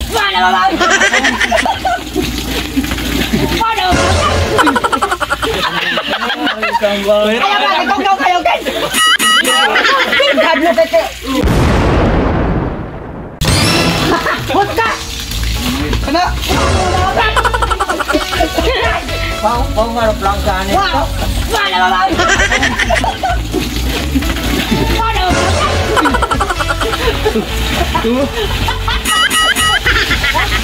Mana mama? Mana mama? Ayo kayo guys. Gadlo tete. Puta. Ano? Mau ngarep langkaan itu. Mana mama? Mana mama? Tuh.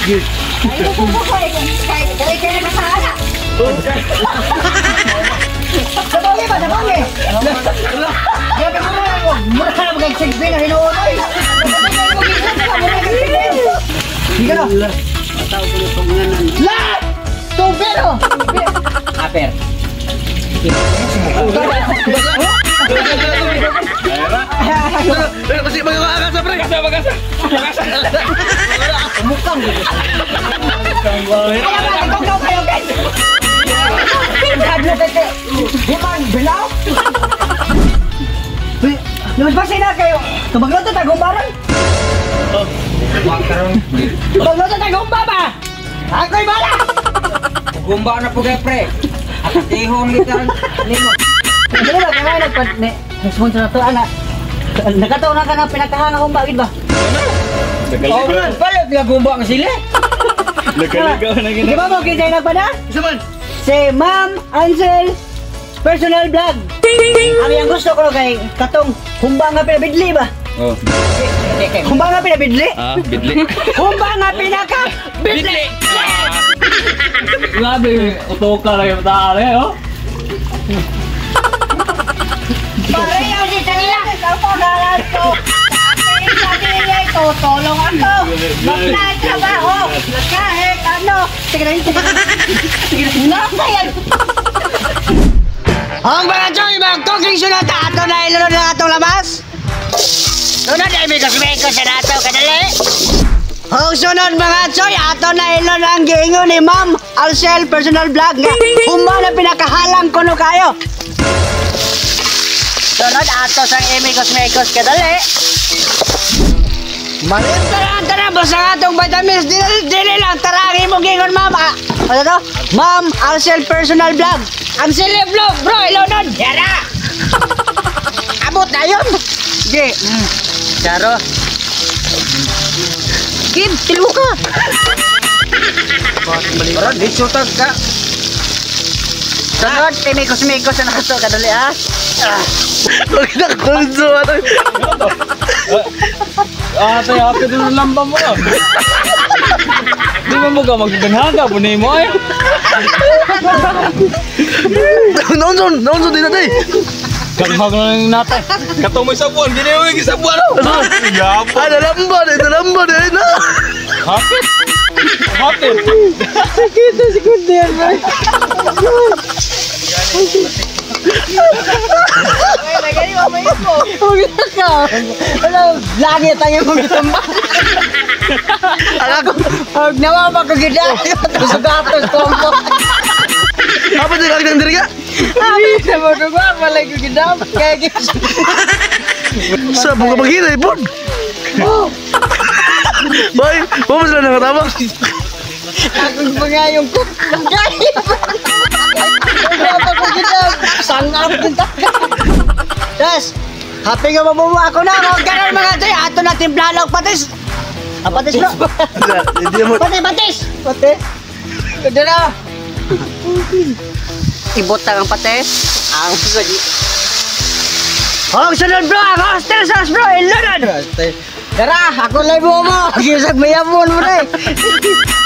Ayo bubu kayak masalah. Sabagi ba sabagi? Ya kamu murah bukan cekbin hari noy. Iya lah. Tahu perlu pengenan. Lah. Tuh pero. Aper. Masih bagasa pre. Bagasa. Mukang gitu. Kayo guys. Gadlo tete. Bukan belau. Lumabas na kayo. Tumagloto tagong barang. Oh. Wakaron. Tumagloto tagong baba. Ako'y bala. Gumba na po kay pre. Atihon literal limo. Dili ba kaya nagpad ni sponsor na to ana. Nakataon na ka na pinakahanga kong bakit ba? Oh, palit nga gumba ang sila. Nagaligaw na gina. Di ba mo kita yung nagpada? Isa man. Si Ma'am Ansel Personal Vlog. Ang yang gusto ko kay katong humba nga pinabidli ba? Oh. Humba nga pinabidli? Ah, bidli. Humba nga pinaka bidli. Grabe, utoka lang yung taari, oh. Pare yung si Tanila. Ako nalan ko. Sabi niya ito, tulong ako. Magtatrabaho. Kahit ano. Sige na. Nasaan? Ang mga choy, mag-cooking sunod ato na ilunod na atong labas. Sunod ay mikos-mikos na ato kadali. Ang sunod mga choy, ato na ilunod ang giingon ni Ma'am Ansel Personal Vlog nga. Humba na pinakahalang kuno kayo. Sunod ato sang imikos-mikos kadali. Malit tara, basta nga itong vitamins, dili lang, tarangin mo gingon ma'am. Ano to? Ma'am Ansel Personal Vlog. Ansel Vlog, bro, ilaw nun. Yara! Abot na yun. Sige. Charo. Kid, tilo ka. Bro, ditutag ka. Sunod, imikos-mikos na ito, kadali ha. Huwag na kulso, ano? Atay, hapit na ng lamba mo. Di mo ka magbanhaga, punay mo ay. Naunson din natin. Kaghag na lang natin. Katong may sabuan, gini mo yung sabuan. Yapo. Ah, nalamban eh na. Hapit. Kita si Kundian, bro. Lagi ni mama ipo. Huwag ka. Lagi tayo mag-tumba. Huwag naman magkagida. Sugatos kompo. Apa din lagi ng diri ka? Abi na mo dugo malay kagida. Kaya gis. Sa buka magina ipon. Boy, mo mo sila nakatama. Akong pangayong ko. Sangap kita. Yes. Happy nga mabuo ako na. Huwag ganun mga ito. Ato na timplalog patis. Patis bro. Patis. Ganda na. Ibot ang patis. Ang sagi. Sunod bro. Ang hostel sauce bro. Ilunod. Dara. Ako lang mo. Gisag mayamon mo na.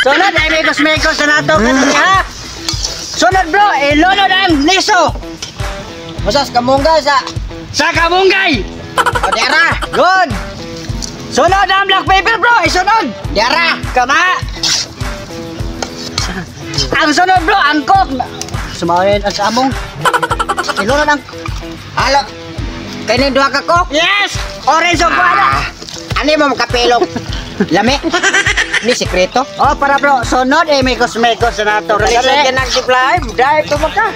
Sunod ay mekos-mekos na nato. Ha? Sunod bro, ilunod ang liso. Masas kamunggay sa kamunggay. O dera, good. Sunod ang black paper bro, isunod. Dera, kama. Ang sunod bro, angkok. Sumawain ang samong. Ilunod ang. Halo. Kainin dua ka kok? Yes. Orange o kuala. Ano mo makapilong? Lami? Ini sekreto? Oh, para bro, sunod eh mekos-mekos na ito. Lagyan ng supply, dahil ito maka.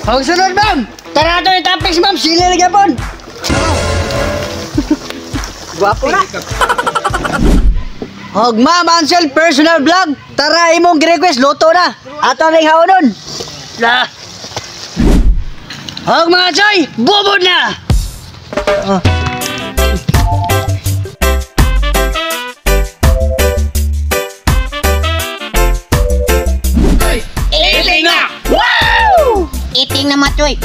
Ang sunod, ma'am! Tara ito yung topics, ma'am! Sili lagi po! Gwapo na. Og Ma'am Ansel personal vlog. Tara imong gi-request luto na. Ato ning haonon. La. Og mga choy, bubod na. Iting na! Wow! Iting na machoy.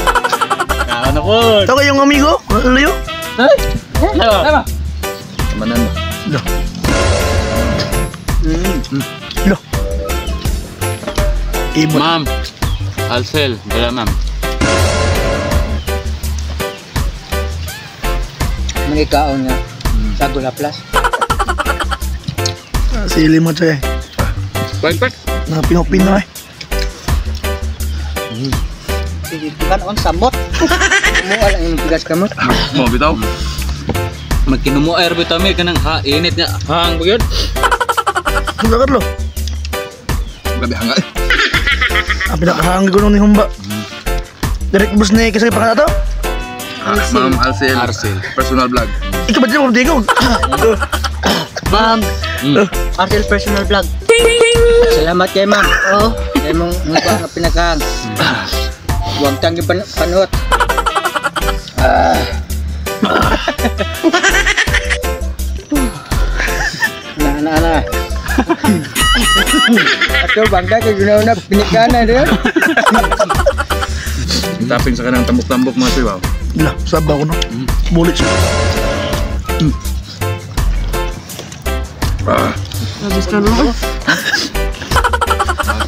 Kaon ako. Ito kayong amigo? Ano yun? Ay! Tama. Manan mo. Lo. Lo. Ibon. Ma'am, Alcel, dala ma'am. Mga kaon nga. Sa Gula Plus. Sili mo siya eh. Pak. Na Pinopino eh. Kan on samot. Mo lang yung bigas kamot. Mo bitaw. Magkinumo air vitamin ka ng init nga. Hang bagyan. Ano ka lo? Gabi hanga. Ang pinakahangi ko nung ni Humba. Direct bus na kasi pa ka to? Ma'am Alcel. Arcel. Personal vlog. Ikaw ba dyan mo digong? Ma'am, Arcel personal vlog. Salamat kay ma'am. Oo. Kay mong mga pinakang. Huwag tang ipanuot. Na. Ato bangga kay ginaw na pinikana rin. Taping sa kanang tambok-tambok mga tuyo. Lah, sabaw ko no. Bulit siya.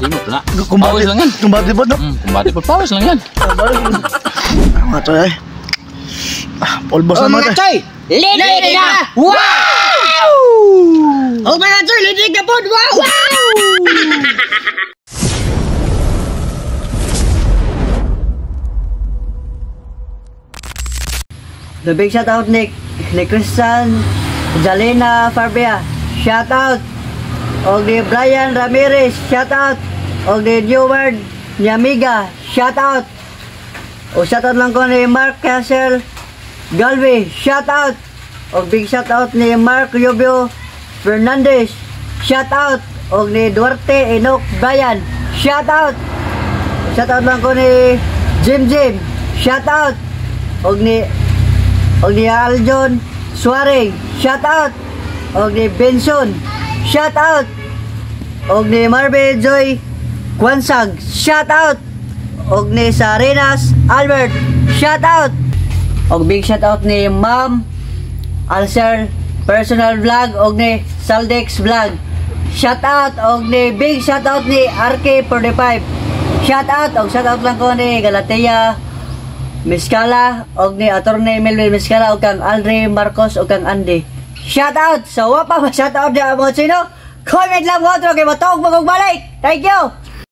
Simot na. Kumbati Pawis lang yan. Kumbati ba no? Kumbati pa pawis lang yan. Mga to eh. Polbos Oh na mga mga to. choy, lady na! Wow! Oh mga choy, lady ka po! Wow! The big shout out ni Christian Jalena Farbia. Shout out. Og ni Brian Ramirez. Shout out. Og ni Neward Nyamiga. Shout out. O shout out lang ko ni Mark Castle Galvey. Shout out. Og big shout out ni Mark Rubio Fernandez. Shout out. Og ni Duarte Enoch Bayan. Shout out. Shout out lang ko ni Jim. Shout out. Og ni Aljon Suarez, shout out. Og ni Benson, shout out. Og ni Marbe Joy Kwansag, shout out. Og ni Sarenas Albert, shout out. Og big shout out ni Ma'am Alcer personal vlog. Og ni Saldex vlog, shout out. Og ni big shout out ni RK45, shout out. Og shout out lang ko ni Galatea Miskala, og ni Attorney Melvin Miskala, og kang Aldre Marcos, og kang Andy. Shout out! So, wapa, shout out na mga sino? Comment lang mo, kay matawag magbalik! Thank you!